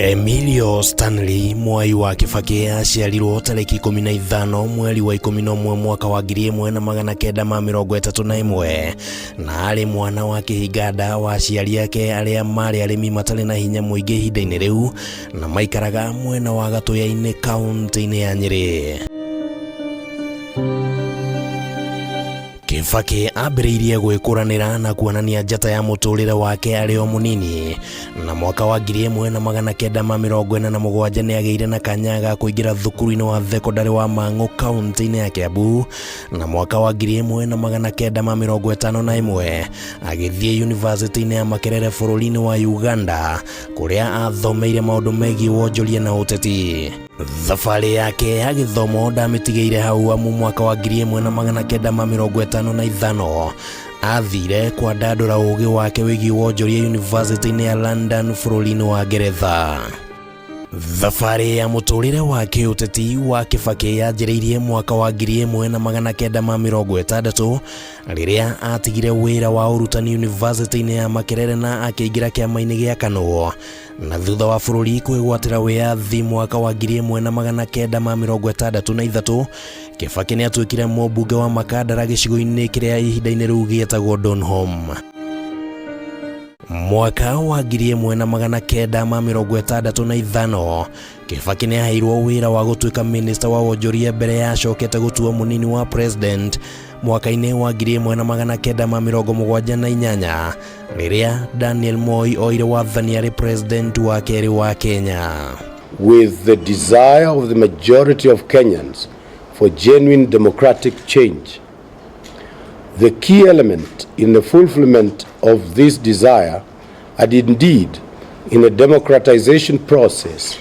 Emilio Stanley Mwai wa Kibaki aciarirwo tarĩki 15 mweri wa 11 mwaka wa 1931 na arĩ mwana wa kĩhinganda wa aciari ake arĩa marĩ arĩmi matarĩ na hinya mũingĩ ihinda-inĩ rĩu na maikaraga mwena wa Gatũya-inĩ kaũntĩ-inĩ ya Nyĩrĩ. Kibaki ambĩrĩirie gwĩkũranĩra na kuonania njata ya mũtũrĩre wake arĩ o mũnini na mwaka wa 1947 nĩ agĩire na kanya ga kũingĩra thukuru-inĩ wa thekondarĩ wa Mang'u kaũntĩ-inĩ ya Kiambu na mwaka wa 1951 agĩthiĩ yunivasĩtĩ-inĩ ya Makerere bũrũri-inĩ wa Uganda kũrĩa athomeire maũndũ megiĩ wonjoria na ũteti. Thabarĩ yake ya gĩthomo ndamĩtigĩire hau amu mwaka wa 1955 athire kwandandũra ũgĩ wake wĩgiĩ wonjoria yunivasĩtĩ-inĩ ya London bũrũri-inĩ wa Ngeretha. Thabarĩ ya mũtũrĩre wa kĩũteti wa Kibaki yanjĩrĩirie mwaka wa 1960 rĩrĩa atigire wĩra wa ũrutani yunivasĩtĩ-inĩ ya Makerere na akĩingĩra kĩama-inĩ gĩa KANU na thutha wa bũrũri kwĩgwatĩra wĩyathi mwaka wa 1963 Kibaki nĩ atuĩkire mũmbunge wa Makandara gĩcigo-inĩ kĩrĩa ihinda-inĩ rĩu gĩetagwo Donholm. Mwaka wa 1965 Kibaki nĩ aheirwo wĩra wa gũtuĩka minista wa wonjoria mbere ya acokete gũtuo mũnini wa president mwaka-inĩ wa 1978 rĩrĩa Daniel Moi oire wathani arĩ president wa kerĩ wa Kenya. With the desire of the majority of Kenyans for genuine democratic change. The key element in the fulfillment of this desire, and indeed in the democratization process,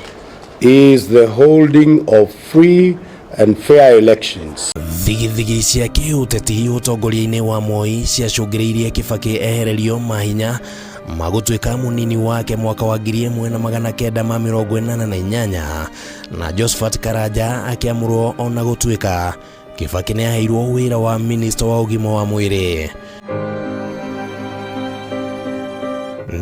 is the holding of free and fair elections. Thigithigi cia kĩũteti ũtongoria-inĩ wa Moi ciacũngĩrĩirie Kibaki ehererio mahinya ma gũtuĩka mũnini wake mwaka wa 1988 na Josephat Karanja akĩamũrwo ona gũtuĩka Kibaki nĩ aheirwo wĩra wa minista wa ũgima wa mwĩrĩ.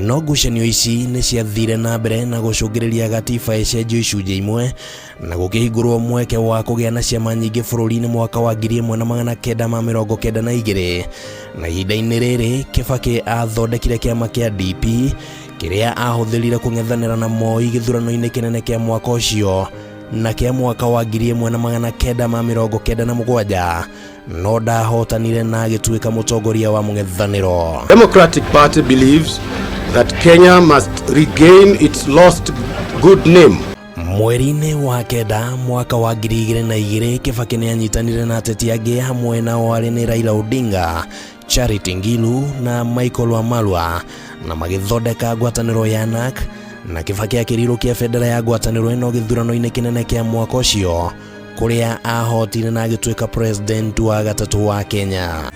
No ngucanio ici nĩ ciathire na mbere na gũcũngĩrĩria gatiba ĩcenjio icunjĩ imwe na gũkĩhingũrwo mweke wa kũgĩa na ciama nyingĩ bũrũri-inĩ mwaka wa 1992 na ihinda-inĩ rĩrĩ Kibaki athondekire kĩama kĩa DP kĩrĩa ahũthĩrire kũng'ethanĩra na Moi gĩthurano-inĩ kĩnene kĩa mwaka ũcio na kĩa mwaka wa 1997 no ndahotanire na agĩtuĩka mũtongoria wa mũng'ethanĩro. Democratic Party believes that Kenya must regain its lost good name. Mweri-inĩ wa kenda mwaka wa 2002 Kibaki nĩ anyitanire na ateti angĩ hamwe nao arĩ nĩ Raila Odinga, Charity Ngilu na Michael Wamalwa na magĩthondeka ngwatanĩro ya NARC na Kibaki akĩrirũkia bendera ya ngwatanĩro ĩno gĩthurano-inĩ kĩnene kĩa mwaka ũcio kũrĩa ahotire na agĩtuĩka president wa gatatũ wa Kenya.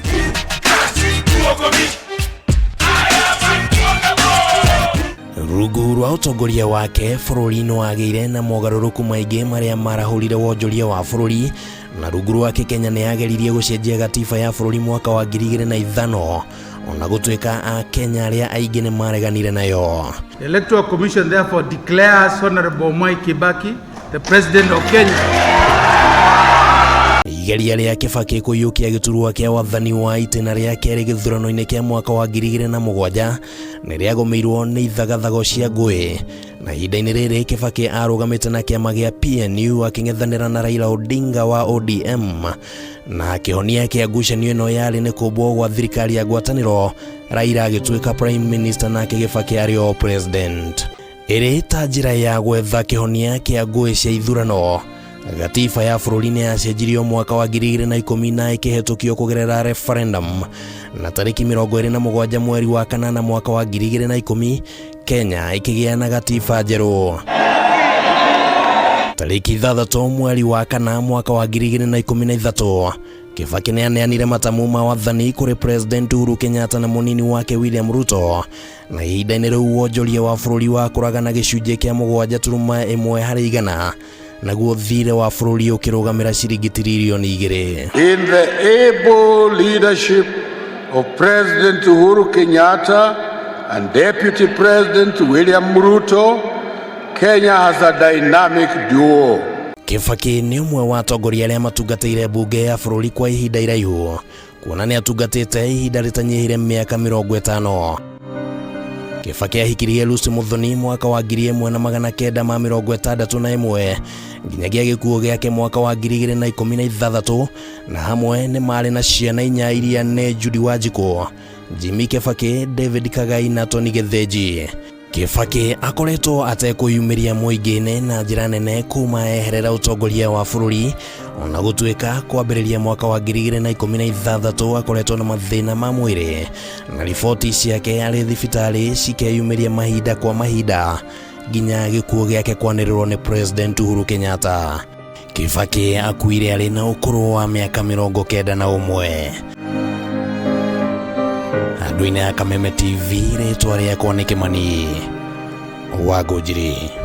Rungu rwa ũtongoria wake bũrũri nĩ wagĩire na mogarũrũku maingĩ marĩa marahũrire wonjoria wa bũrũri na rungu rwake Kenya nĩ yageririe gũcenjia gatiba ya bũrũri mwaka wa 2005 ona gũtuĩka Akenya arĩa aingĩ nĩ mareganire nayo. The Electoral Commission therefore declares Honorable Mwai Kibaki the President of Kenya. Igeria rĩa Kibaki kũiyũkia gĩturwa kĩa wathani wa itĩna rĩa kerĩ gĩthurano-inĩ kĩa mwaka wa 2007 nĩ rĩagũmĩirwo nĩ ithagathago cia ngũĩ na ihinda-inĩ rĩrĩ Kibaki arũgamĩte na kĩama gĩa PNU akĩng'ethanĩra na Raila Odinga wa ODM na kĩhonia kĩa ngucanio ĩno yarĩ nĩ kũmbwo gwa thirikari ya ngwatanĩro Raila agĩtuĩka prime minister nake Kibaki arĩ o president. Ĩrĩ ta njĩra ya gwetha kĩhonia kĩa ngũĩ cia ithurano gatiba ya bũrũri nĩ yacenjirio mwaka wa 2010 na ĩkĩhetũkio kũgerera referendum na tarĩki 27 mweri wa kanana mwaka wa 2010 Kenya ĩkĩgĩa na gatiba njerũ. Tarĩki 6 mweri wa kana mwaka wa 2013 Kibaki nĩ aneanire matamu ma wathani kũrĩ President Uhuru Kenyatta na mũnini wake William Ruto na ihinda-inĩ rĩu wonjoria wa bũrũri wakũraga na gĩcunjĩ kĩa 7.1 harĩ igana naguo thirĩ wa bũrũri ũkĩrũgamĩra ciringi tiririoni 2. In the able leadership of President Uhuru Kenyatta and Deputy President William Ruto, Kenya has a dynamic duo. Kibaki nĩ ũmwe wa atongoria arĩa matungatĩire mbunge ya bũrũri kwa ihinda iraihu, kuona nĩ atungatĩte ihinda rĩtanyihĩire mĩaka 50. Kibaki ahikirie Lucy Muthoni mwaka wa 1961 nginyagia gĩkuũ gĩake mwaka wa 2016, na hamwe nĩ marĩ na ciana inya iria nĩ Judy Wanjikũ, Jimmy Kibaki, David Kagai na Tony Gĩthĩnji. Kibaki akoretwo atekwĩyumĩria mũingĩ-inĩ na njĩra nene kuma eherera ũtongoria wa bũrũri, ona gũtuĩka kwambĩrĩria mwaka wa 2016 akoretwo na mathĩna ma mwĩrĩ, na riboti ciake arĩ thibitarĩ cikeyumĩria mahinda kwa mahinda nginya gĩkuũ gĩake kwanĩrĩrwo nĩ President Uhuru Kenyatta. Kibaki akuire arĩ na ũkũrũ wa mĩaka 91. Andũ-inĩ a Kameme TV, rĩtwa rĩakwa nĩ Kĩmani wa Ngũnjiri.